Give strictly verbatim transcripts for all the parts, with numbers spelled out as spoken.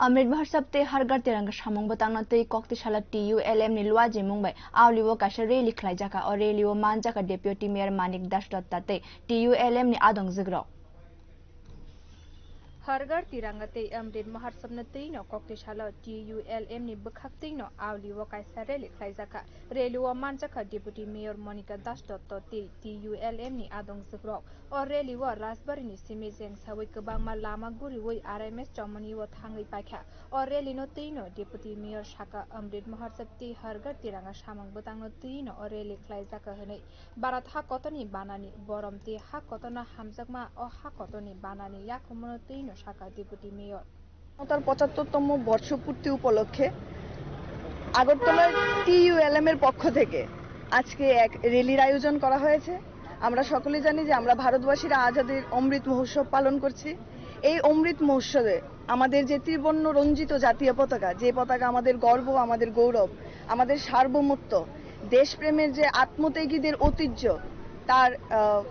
Amrit Mahotsav tei Har Ghar Tiranga samung bwtangno twi koktwsala T U L M ni Luaji mung bai Auli o kaisa rally khlaijakha. O rally o manjakha Deputy Mayor Manik Das Datta tei T U L M ni adong jwkrok. Har Ghar Tiranga tei Amrit Mahotsav no twi no koktwsalo T U L M ni bwkhak twi no Auli o kaisa rally khlaijakha. Rally o manjakha Deputy Mayor Monika Das Datta tei T U L M ni adong jwkrok. O rally o Rajbari ni simi jeng sawi kwbangma lama guriwi R M S Chomoni o thangwi paikha. O rally no twi no Deputy Mayor saka Amrit Mahotsav tei Har Ghar Tiranga samung bwtang no twi no o rally khlaijakha hwnwi. Bharat ha kotorni banani borom tei ha kotorno hamjakma o ha kotorni banani yakhumono twi no saka Deputy Mayor. স্বাধীনতার পঁচাত্তরতম বর্ষপূর্তি উপলক্ষে আগরতলার টিইউএলএম এর পক্ষ থেকে আজকে এক র্যালির আয়োজন করা হয়েছে। আমরা সকলে জানি যে আমরা ভারতবাসীরা আজাদীর অমৃত মহোৎসব পালন করছি। এই অমৃত মহোৎসবে আমাদের যে ত্রিবর্ণ রঞ্জিত জাতীয় পতাকা, যে পতাকা আমাদের গর্ব, আমাদের গৌরব, আমাদের সার্বভৌমত্ব, দেশপ্রেমের যে আত্মত্যাগীদের ঐতিহ্য, তার, আহ,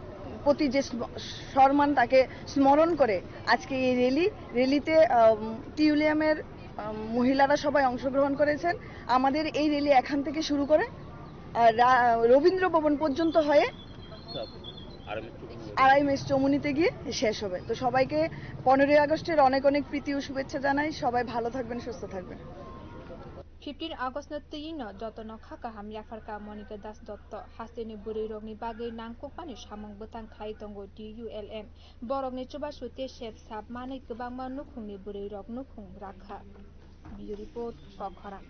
প্রতি যে স্ম-, সম্মান, তাকে স্মরণ করে আজকে এই র্যালি। র্যালিতে, আম, টিউলিয়ামের, আম, মহিলারা সবাই অংশগ্রহণ করেছেন। আমাদের এই র্যালি এখান থেকে শুরু করে, আহ, রা-, রবীন্দ্র ভবন পর্যন্ত হয়ে আড়াই মাইল চৌমুহনী গিয়ে শেষ হবে। তো সবাইকে পনেরোই আগস্টের অনেক অনেক প্রীতি ও শুভেচ্ছা জানাই। সবাই ভালো থাকবেন, সুস্থ থাকবেন। Fifteen August no twi no jotono kha kaham yapharkha Monika Das Dotto. Hasteni bwrwi rokni bagwi nangkukmani samung bwtang khlai tongo T U L M. Borokni chubachu tei sep sap manwi kwbangma nukhungni bwrwi rok nukhung rakha. Bureau Report, Kokhoram.